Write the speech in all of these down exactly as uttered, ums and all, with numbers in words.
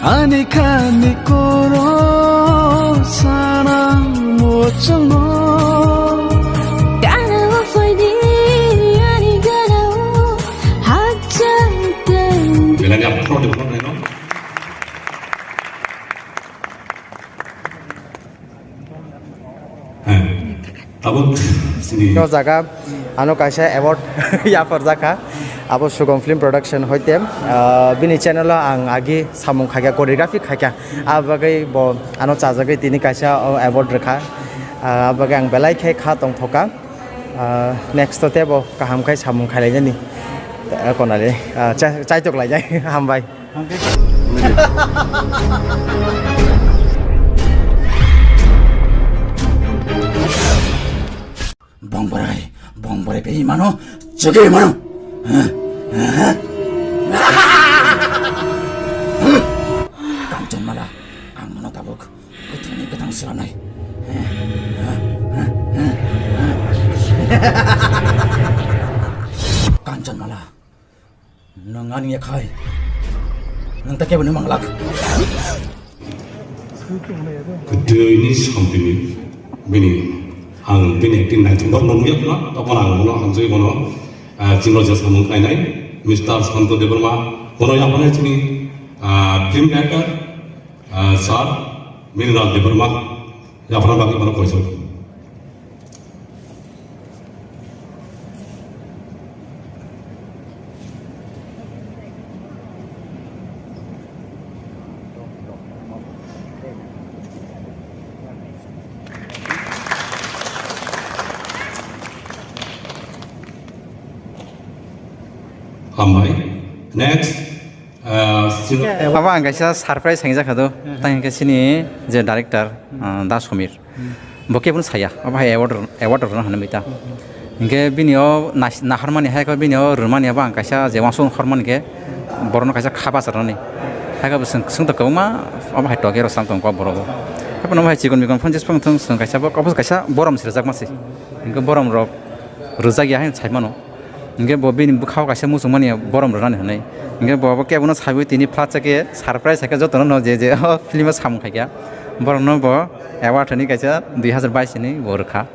Ani kani koro sana muchungo. Gana o phaidi ani gana o hakchang tang. Belai ni aphano de phano no. Heh. Tabuk sini. No jaga ano kaisa award yapharjakha. Abo Sugom Film Production hoite, ah, bini channel o ang agi samung khaikha, choreography khaikha. Abagwi bo ano chajagwi tini kaisa o award rwkha. Ah, abagwi ang belai khe kha tongthoka. Ah, next o tebo kaham khai samung khailainani. Ah, konali, ah, cha-, chaitok lainai. Hambai. Bongborai, bongborai pe mano, chege mano. Kanchanmala, ang mano tabuk, kutuni ketang siranai. Kanchanmala. Nwng ani yakhai. Nwng ta kebo ni manglak. Kwtwini samtini bini ang bini acting naithok no nukya khna, tokon ang bono hamjagwi bono, ah, chini rajya samung khlainai Mister Santo Debbarma, bono yaphano chini, ah, film maker, ah, sir Mineral Debbarma, yaphano bagwi bono koisok. Hambai. Next, ah, sino- Abo ang kaisa surprise hwngjak kha do. Tang hwnkhe sini je director, ah, Da Somir. Bo kebono saya, abo hai award, award rwna hwnwi ta. Hinkhe bini o nas-, naharmani hai khe bini o rwmani abo ang kaisa je uansuk hormani khe borokno kaisa kha bacharnani. Hai khe bo swng, swngtok kwbangma abo hai tokhe rw sam tong kok borok bo. Hai phano bo hai chikon mikon phone jesphang thung swng kaisa bo kok kaisa borom se rwjakma se. Hinkhe borom rok rwjak ya hai sai mano. Hinkhe bo bini bwkhao kaisa muchungmani borom rwnani hwnwi. Hinkhe bo, bo kebono saiwi tini phatsa khe surprise hai khe jotono no je je o film o samung khaikha. Borokno bo award hwnwi kaisa dui hazar bais ni bo rwkha.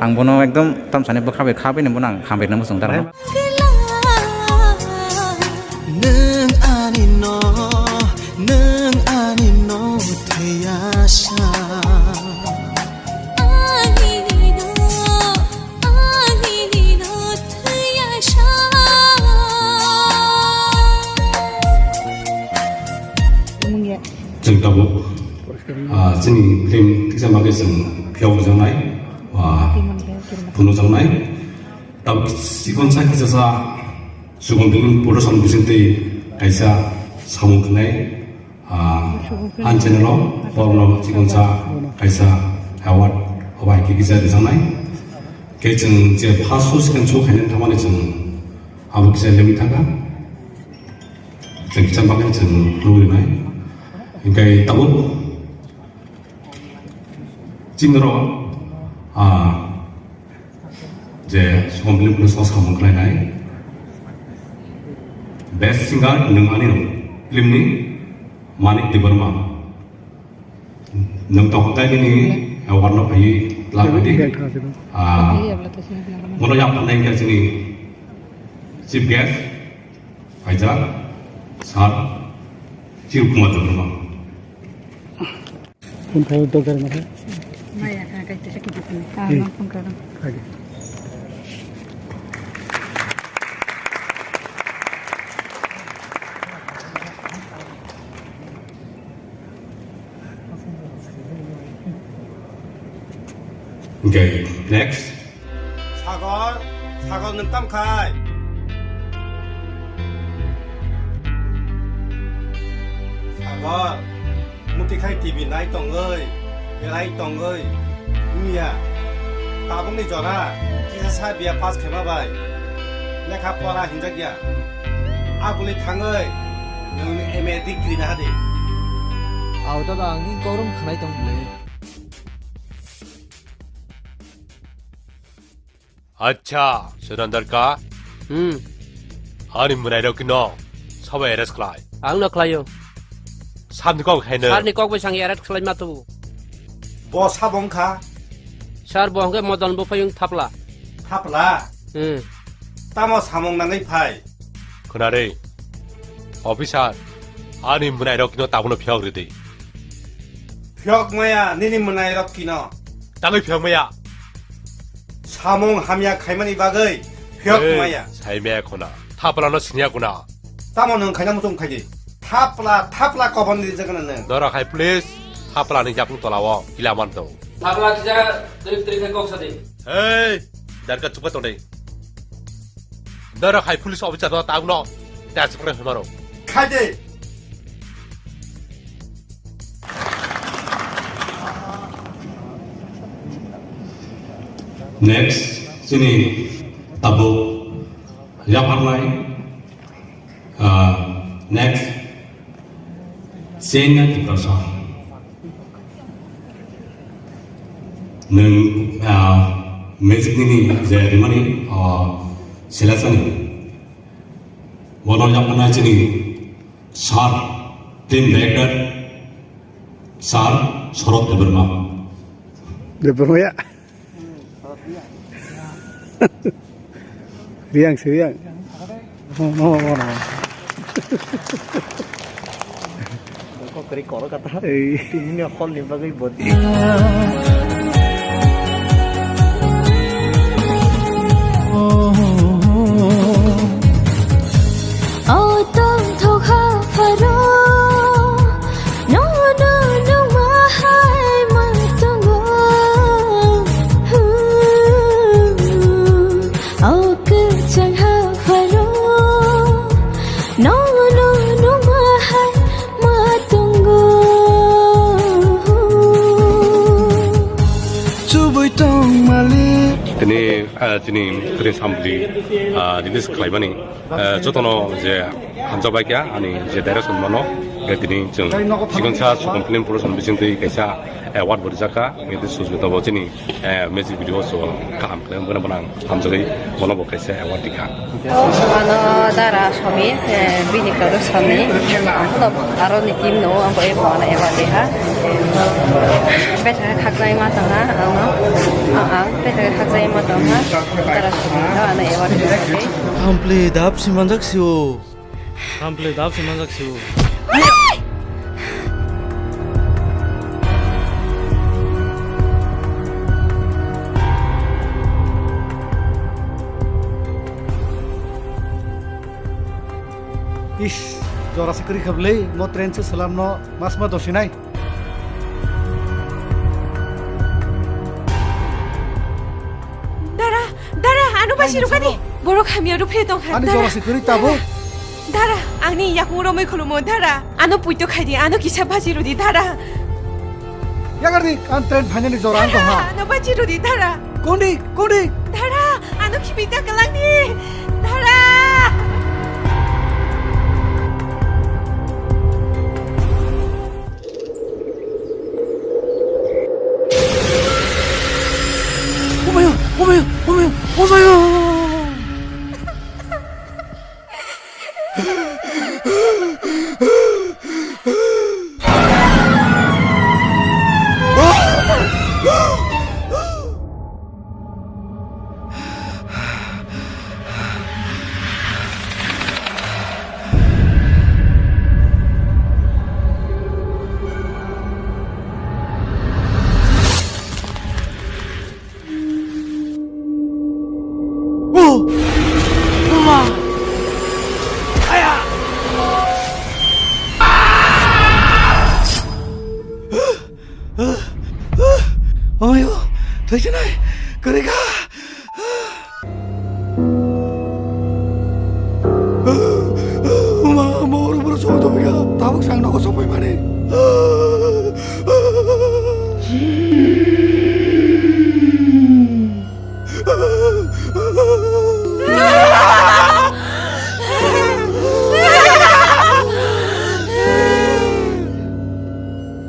Ang bono ekdom tamsani bwkha bai kha bai bono ang hambai rwna muchung daro. Nwng ani no, nwng ani no thwiya sa. Ani no, ani no thwiya sa. Chwng tabuk, ah, chini film tiksa bagwi chwng phiyok rwjaknai, ah, phunukjaknai. Tabuk chikon sa kisa sa Sugom Film Production bisingtwi kaisa samung khnai, ah, an channel o borokno chikon sa kaisa award obo hai khe kisa rwjaknai. Khe chwng je first show, second show khainani thangmani chwng abo kisa lewi thangkha. Chwng kisa bagwi chwng nugwi nai. Hinkhe tabuk chini rok, ah, je Sugom Film Production o samung khlainai best singer nwng ani rok film ni Manik Debbarma. Nwng tongthai nini award no phaiwi labridi. Ah, mono yak phanai hinkhe chini chief guest phaijak sir Chiru Kumar Debbarma. Phone khaio dorkar ma khe. Maya kha kai tisa kitu kini. Ah, hmm. Nang phone karo. Agi. Okay, next. Sagor, Sagor nwng tam khai? Sagor, muti khai T V nai tongoi, belai tongoi, wngya. Tabukni jora, kisa sa B A pass khaima bai, lekha pora hinjakya. Aguli thangoi, nwng M A degree na hadi. Au dada, ang ni gorom khanai tong le. Acha, Sunandar ka? Hmm. Ani mwnairok no sabo arrest khlai. Ang no khlaio. Sir ni kok hai no. Sir ni kok bai sang arrest khlai ma tu. Bo sabo wngkha? Sir bo hwnkhe Modon buphayung Thapla. Thapla? Hmm. Tamo samung nangwi phai? Khna re. Officer, ani mwnairok no tabukno phiyok ridi. Phiyok maya, nini mwnairok kino? Tangwi phiyok maya. Samung hamya khaimani bagwi phiyok maya. Sai maya khuna. Thapla no siniya khuna. Tamo nwng khaina muchung khaidi. Thapla, thapla kobon di jagana nwng. Dora khai please. Thapla ni jakung tola o kila man to. Thapla kisa trik trik khe kok sadi. Hey, darka chukha tongdi. Dara khai police officer no tang no. Ta chukra himaro. Khaide. Next, sini tabuk yapharnai. Ah, next, Chengna Tiprasa. Nwng, ah, magic nini je rimani, ah, silasani. Bono yapharnai chini sir, team director, sir Sorot Debbarma. Debbarma ya. Riang si riang. Mo, mo, mo, mo. Kok kari koro kata. Ei. Tini ni hol ni bagwi bot. O tongthok ha pharo, no, no, no, ma hai ma tongo. Hu, o kwchang ha pharo, no, no, no, ma hai ma tongo. Chubui tong malik. Tini, ah, chini, tini samdi, ah, release khlaimani. Eh, jotono je hamjakbai kha ani je direction mano, eh, tini chwng chikon sa Sukum Film Production bisingtwi kaisa award bo rijak kha, tini Susmita bo chini, eh, music video so kaham khlai, bono, bono ang hamjagwi bono bo kaisa award rikha. Ano dara Somi, eh, bini karo Somi, ang bono aro ni team no, ang bo ebo ano award riha. Bethak khaknai ma tongha, ang, ang bethak khaknai ma tongha, dara Somi no ano award riha. Hample dap si manjak sio. Hample dap si manjak sio. Is, jora se kwrwi kha bwlwi, mo train se swlam no mas ma dosinai. Dara, dara, ano basi rukadi. Borok hamya ruphe tong kha. Ani jora se kwrwi tabo. Dara, angni yakung romwi khulumo, dara. Ano puito khaidi, ano kisa basi rudi, dara. Yagardi, ang train phainani jora ang tongha. Ano basi rudi, dara. Kondi, kondi. Dara, ano khibita kalangni. Dara. Omayo, omayo, omayo, omayo. Omayo, thaisinai, kwrwi kha. Uma, ama oro boro song tongya. Tabuk sang nogo sopoi mani.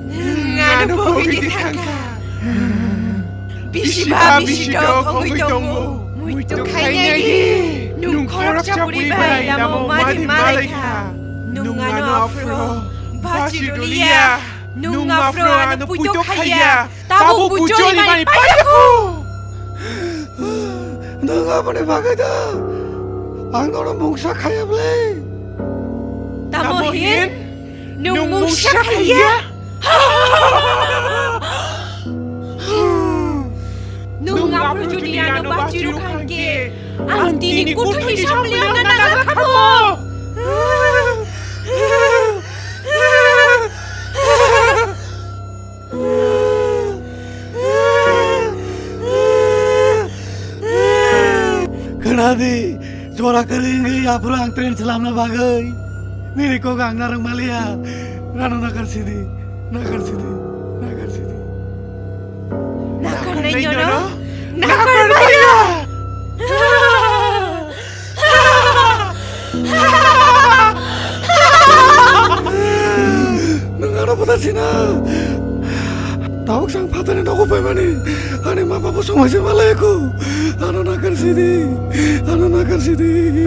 Nwng ano pogidi thangkha. Bisi ba bisi dok wngwi tongo. Muitu khainai di. Nwng khoroksa bwrwi bai lama madi malai kha. Nwng ano aphuru Bachirulia, nwng aphro ano puito khaiya, tabuk bucholi mani paithakhu. Nwng aboni bagwi da ang nono mungsa khaiya bwle? Tamo hin? Nwng mungsa khaiya? Nwng aphro jodi ano bachirwk hwnkhe, ang tini kuthwi samliyana nangkha khamu. Khwnadi, jora kwrwi wngwi aphuru ang train slamna bagwi nini kok ang narwk maliya. Rano nakar sidi, nakar sidi, nakar sidi. Nakar nai nyono, nakar maliya. Nwng ano bwtharsina. Tabuk sang phatani nogo paimani. Ani ma baba songmaisa malayaku. Ano nakar sidi. Ano nakar sidi.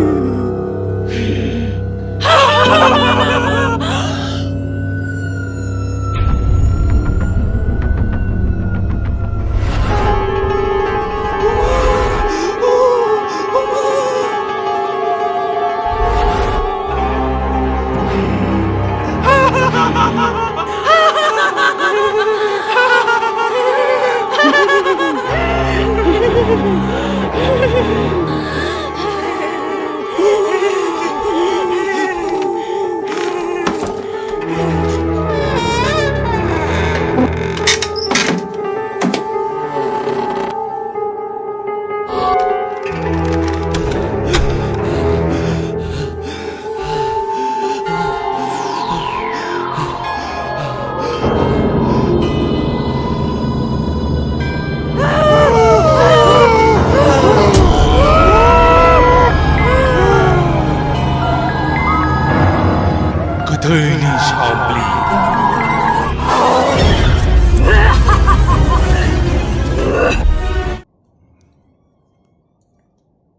Kwthwini sabli.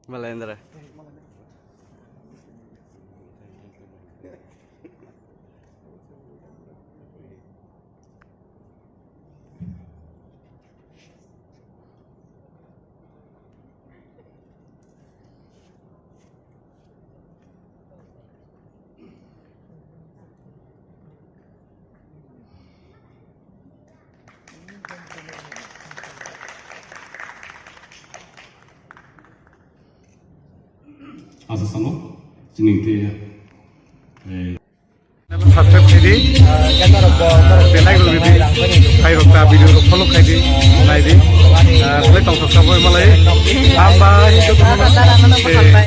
Malendra. Asa sano, chini te, eh, subscribe khaidi, bell icon rwdi, khairok ta video rok follow khaidi, naidi, ah, select tong subscribe malai, hambai, jotono.